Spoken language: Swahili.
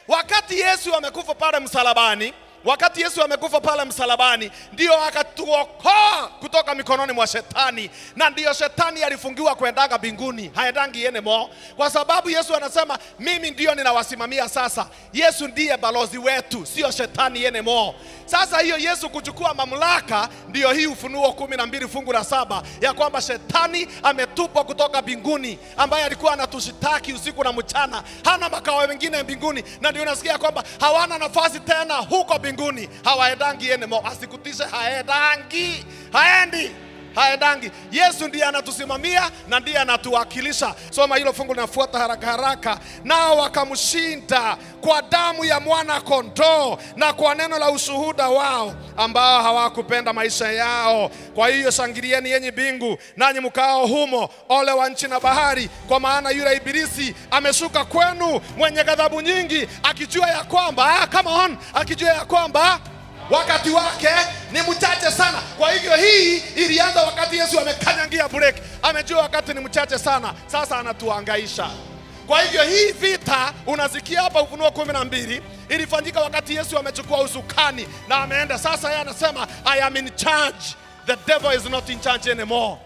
Wakati Yesu amekufa pale msalabani, wakati Yesu amekufa pale msalabani, ndio akatuokoa kutoka mikononi mwa shetani, na ndiyo shetani alifungiwa kuendaga mbinguni, haendangi anymore, kwa sababu Yesu anasema mimi ndio ninawasimamia sasa. Yesu ndiye balozi wetu, sio shetani anymore. Sasa hiyo Yesu kuchukua mamlaka, ndiyo hii Ufunuo 12 fungu la 7 ya kwamba shetani ametupwa kutoka mbinguni, ambaye alikuwa anatushitaki usiku na mchana, hana makao mengine mbinguni, na ndio unasikia kwamba hawana nafasi tena huko mbinguni, hawaendangi anymore. Asikutishe, haendangi, haendi, haendangi. Yesu ndiye anatusimamia na ndiye anatuwakilisha. Soma hilo fungu linafuata haraka haraka. Nao wakamshinda kwa damu ya mwana kondoo na kwa neno la ushuhuda wao, ambao hawakupenda maisha yao. Kwa hiyo shangilieni yenyi mbingu, nanyi mkao humo. Ole wa nchi na bahari, kwa maana yule ibilisi ameshuka kwenu mwenye ghadhabu nyingi, akijua ya kwamba, come on, akijua ya kwamba wakati wake ni mchache sana. Kwa hivyo hii ilianza wakati Yesu amekanyangia break, amejua wakati ni mchache sana, sasa anatuhangaisha. Kwa hivyo hii vita unasikia hapa Ufunuo 12 ilifanyika wakati Yesu amechukua usukani na ameenda. Sasa yeye anasema I am in charge. The devil is not in charge anymore.